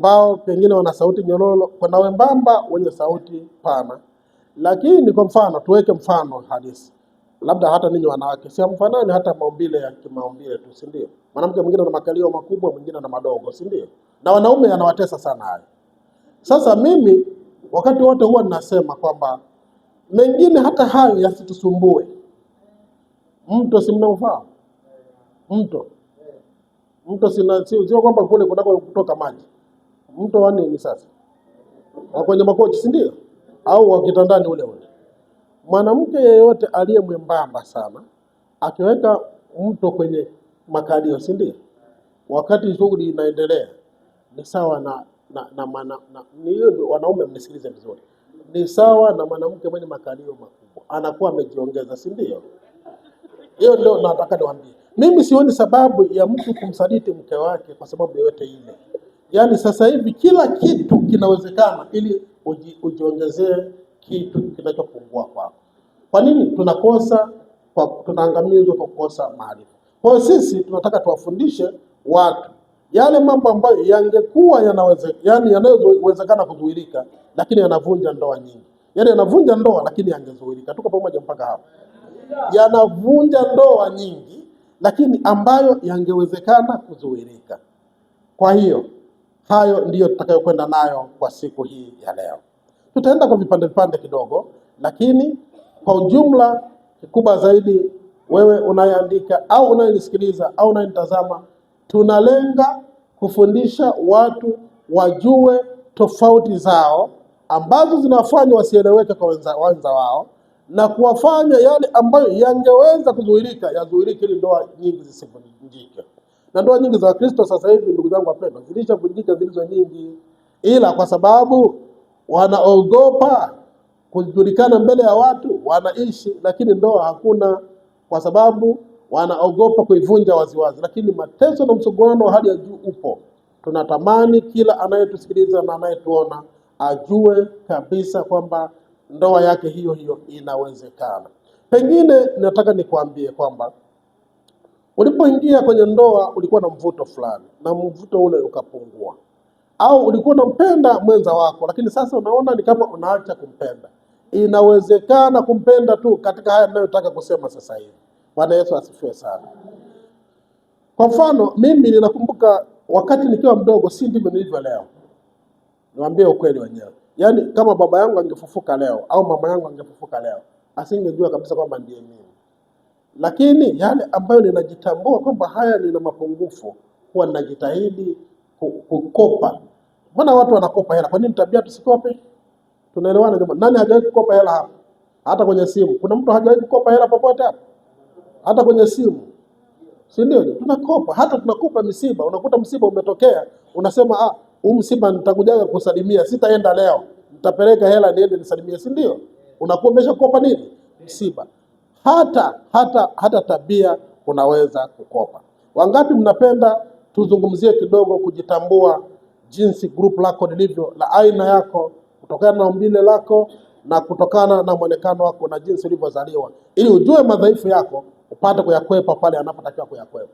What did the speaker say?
ambao pengine wana sauti nyororo, kuna wembamba wenye sauti pana. Lakini kwa mfano tuweke mfano halisi, labda hata ninyi wanawake si hamfanani hata maumbile ya kimaumbile tu, si ndio? Mwanamke mwingine ana makalio makubwa, mwingine ana madogo, si ndio? Na wanaume yanawatesa sana hayo. Sasa mimi wakati wote huwa ninasema kwamba mengine hata hayo yasitusumbue. Mto si mnaofahamu mto, mto sio kwamba kule kunako kutoka maji, mto wa nini sasa, wa kwenye makochi, si ndio? Au wa kitandani ule ule. Mwanamke yeyote aliye mwembamba sana akiweka mto kwenye makalio, si ndio? Wakati shughuli inaendelea ni sawa na ni hiyo ndio, wanaume mnisikilize vizuri, ni sawa na mwanamke mwenye makalio makubwa, anakuwa amejiongeza, si ndio? Hiyo ndio nataka niwaambie. Mimi sioni sababu ya mtu kumsaliti mke wake kwa sababu yoyote ile. Yaani sasa hivi kila kitu kinawezekana ili ujiongezee kitu kinachopungua kwako. Kwa nini tunakosa? Tunaangamizwa kwa kukosa maarifa. Kwa hiyo sisi tunataka tuwafundishe watu yale mambo ambayo yangekuwa yanaweze, yani yanayowezekana kuzuilika, lakini yanavunja ndoa nyingi. Yaani yanavunja ndoa lakini yangezuilika. Tuko pamoja mpaka hapo? Yanavunja ndoa nyingi, lakini ambayo yangewezekana kuzuilika. Kwa hiyo hayo ndiyo tutakayokwenda nayo kwa siku hii ya leo. Tutaenda kwa vipande vipande kidogo, lakini kwa ujumla, kikubwa zaidi, wewe unayeandika au unayenisikiliza au unayenitazama, tunalenga kufundisha watu wajue tofauti zao ambazo zinawafanya wasieleweke kwa wenza wao na kuwafanya yale ambayo yangeweza kuzuilika yazuilike, ili ndoa nyingi zisivunjike. Na ndoa nyingi za Wakristo sasa hivi, ndugu zangu wapendwa, zilishavunjika zilizo nyingi, ila kwa sababu wanaogopa kujulikana mbele ya watu wanaishi, lakini ndoa hakuna, kwa sababu wanaogopa kuivunja waziwazi. Lakini mateso na msuguano wa hali ya juu upo. Tunatamani kila anayetusikiliza na anayetuona ajue kabisa kwamba ndoa yake hiyo hiyo inawezekana. Pengine nataka nikuambie kwamba ulipoingia kwenye ndoa ulikuwa na mvuto fulani, na mvuto ule ukapungua, au ulikuwa unampenda mwenza wako, lakini sasa unaona ni kama unaacha kumpenda. Inawezekana kumpenda tu katika haya ninayotaka kusema sasa hivi. Bwana Yesu asifiwe sana. Kwa mfano, mimi ninakumbuka wakati nikiwa mdogo, si ndivyo nilivyo leo. Niwaambie ukweli wenyewe, yaani kama baba yangu angefufuka leo au mama yangu angefufuka leo, asingejua kabisa kwamba ndiye mimi. Lakini yale ambayo ninajitambua kwamba haya nina mapungufu, huwa ninajitahidi kukopa. Mbona watu wanakopa hela? Kwa nini tabia tusikope? Tunaelewana jamani? Nani hajawahi kukopa hela hapa? Hata kwenye simu kuna mtu hajawahi kukopa hela popote hapa? Hata kwenye simu, si ndio? Tunakopa, hata tunakopa misiba. Unakuta msiba umetokea, unasema huu msiba nitakujaga kusalimia, sitaenda leo, nitapeleka hela niende nisalimie, si ndio? Unakuwa umeshakopa nini? Msiba. Hata tabia unaweza kukopa. Wangapi mnapenda tuzungumzie kidogo kujitambua, jinsi group lako lilivyo, la aina yako, kutokana na umbile lako na kutokana na mwonekano wako na jinsi ulivyozaliwa, ili ujue madhaifu yako upate kuyakwepa pale anapotakiwa kuyakwepa.